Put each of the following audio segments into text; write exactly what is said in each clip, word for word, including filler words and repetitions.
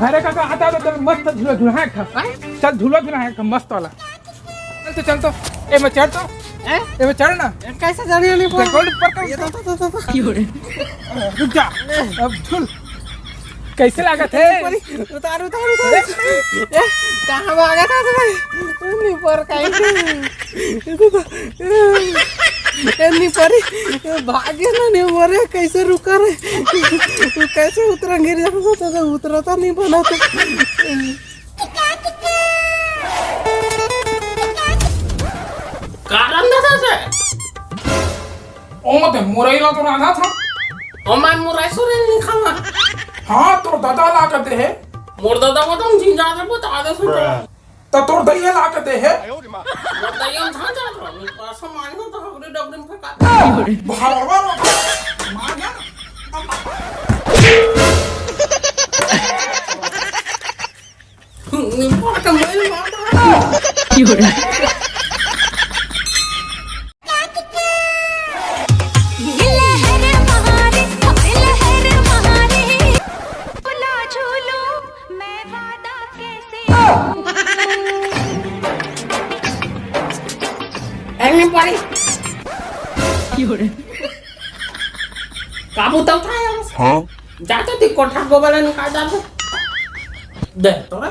अरे काका, आता, आता, चल, मस्त झूला झूला है, खा। हैं? चल, झूला झूला है, खा, मस्त वाला। चल तो, चल तो, ए में चढ़ तो, हैं? ए में चढ़ ना। ए, कैसे चढ़ी नहीं पर? देखो, ऊपर का ये तो, तो, तो, तो, तो। रुक जा, अब झूल। कैसे लागत है? ऊपर ही, उतार, उतार, उतार। ए, कहाँ भागा था तू? नहीं पर कहीं। ए, नहीं परी, ए, भागे ना, नहीं मरे, कैसे रुका रे? तू कैसे उतरा, गिर जाता था, तो उतरता नहीं बना था। कारण था से? ओ मत, मुरई ला तो रांधा था। ओ मैं मुरई सुरई नहीं खाना। हाँ, तोर दादा ला के दे हे। मोर दादा को तुम झिंझा दे, बता दे सुन। त तोर दइया ला के दे हे। मोर दइया में झांझा तो, असम मांगो तो हगरी डगरी में फेंका। भरवा रो, मार गया। निपट के मैल मार। लहर महारे, लहर महारे, झूला झूलो, मैं वादा कैसे। ए, नहीं परी। काबू तब था यार। हाँ। जाते थे कोठा गोबर निकाल डाल। दे तोरा।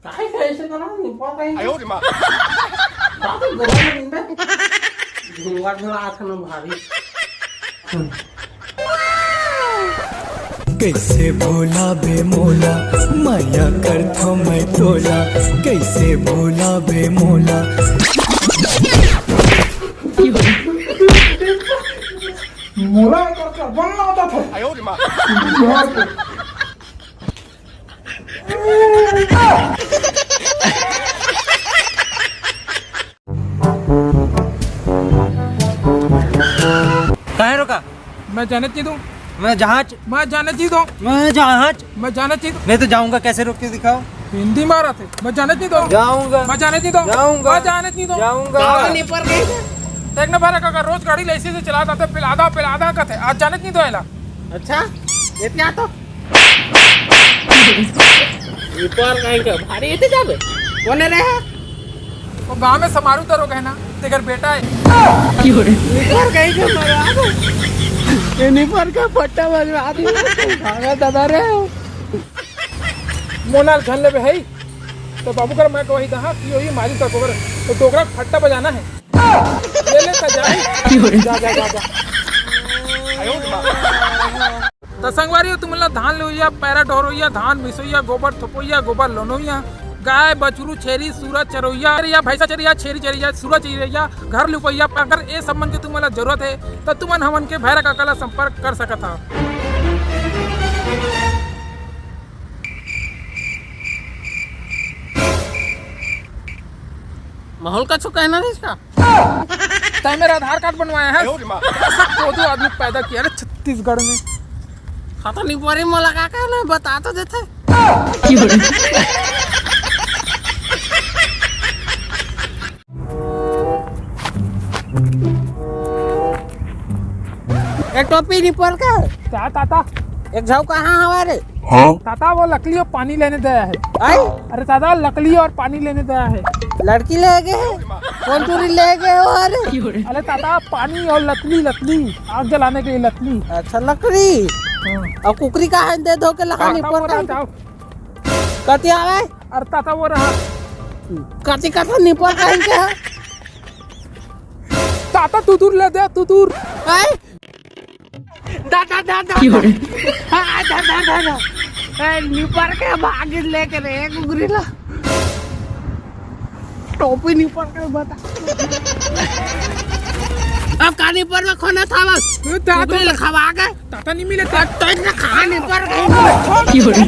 काहे के ऐसे करा? नहीं पा रही। आयो रे माँ। बात गोबर में निंदा। झुलवा झुला आखन भारी। कैसे भोला बे मोला, माया करथो मैं तोला। कैसे भोला बे मोला। मोला एकर का बनना होता था। आयो रे माँ। काहे रोका? मैं जाने ची दूं। मैं जहाज। मैं जाने ची दूं। मैं जहाज। मैं जाने ची दूं। नहीं तो जाऊंगा, कैसे रोक के दिखाओ। हिंदी मारा थे। मैं जाने ची दूं। जाऊंगा। मैं जाने ची दूं। जाऊंगा। मैं जाने ची दूं। जाऊंगा। गाड़ी पर गई थे। देखना भारा काका रोज गाड़ी ले इसी से चला जाते, पिलादा, पिलादा कहते। आज जाने ची दो एला। अच्छा, ये क्या तो? ऊपर कहीं का भारी इतने जाबे? कौन है रे? वो गांव में समारू दरोगा है ना, तेकर बेटा है। ऊपर कहीं का मरवा दे। ये निपर का पट्टा बजवा दे। भागा दादा रे। मोनाल झन लेबे है, तो बाबू कर मैं कही दहा कि वही मारी तक ओकर, तो डोकरा फट्टा बजाना है। ले ले, जा, जा, जा, जा। त संगवारी हो, तुमन ला धान लुइया, पैरा डोहरोइया, धान मिसोइया, गोबर थोपोइया, गोबर लोनोइया, गाय, बछरू, छेरी, सूरा चरोइया, या भैंसा चरिया, छेरी चरिया, सूरा चरिया, घर लुपैया, अगर ए सब मन के तुमन ला जरूरत हे, त तुमन हमन के भैरा काका ला संपर्क कर सकत हा। माहौल का छुका है ना इसका? तय मेरा आधार कार्ड बनवाया है। अरे माँ। ऐसा कोदू आदमी पैदा किया ना छत्तीसगढ़ में। खतरनी परी में लगा के ना बता तो देते। एक टोपी नहीं पड़ के। क्या ताता? एक झाऊ कहाँ हवा रे? हाँ? ताता वो लकली और पानी लेने गया है। आई? अरे ताता लकली और पानी लेने गया है। लड़की ले गए है? कौन टूरी ले गए हो अरे? अरे ताता पानी और लकली, लकली आग जलाने के लिए लकली। अच्छा लकड़ी। हाँ। और कुकरी का है दे धो के लगा ताता निपोर वो रहा का। जाओ। कति आवे? अरे ताता वो रहा। कति कथा निपोर का है क्या? ताता तू दूर ले दे, तू दूर। आई? दा, दा, दा, दा, क्यों रे? हाँ, दा, दा, दा, दा। ए, निपर के भाग लेके रे, कुकरी ला। टोपी निपर के बता। अब का निपर में खोना था बस। ए, दा, कुकरी दा, ला खवा के। ताता नहीं मिले, ता- तो इतना खा निपर के। क्यों रे?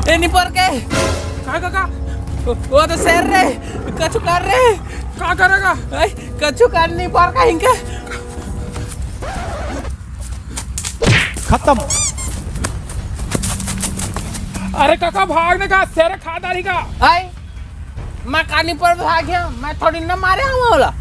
ए, निपर के। का, का, का? वो तो शेर रे, कछु कर रे। का करेगा? ए, कछु कर निपर का इनके। खत्म। अरे काका, भागने का, शेर खा डाली का। आई। मैं कानी पर भाग गया, मैं थोड़ी ना मारे हूँ ओला।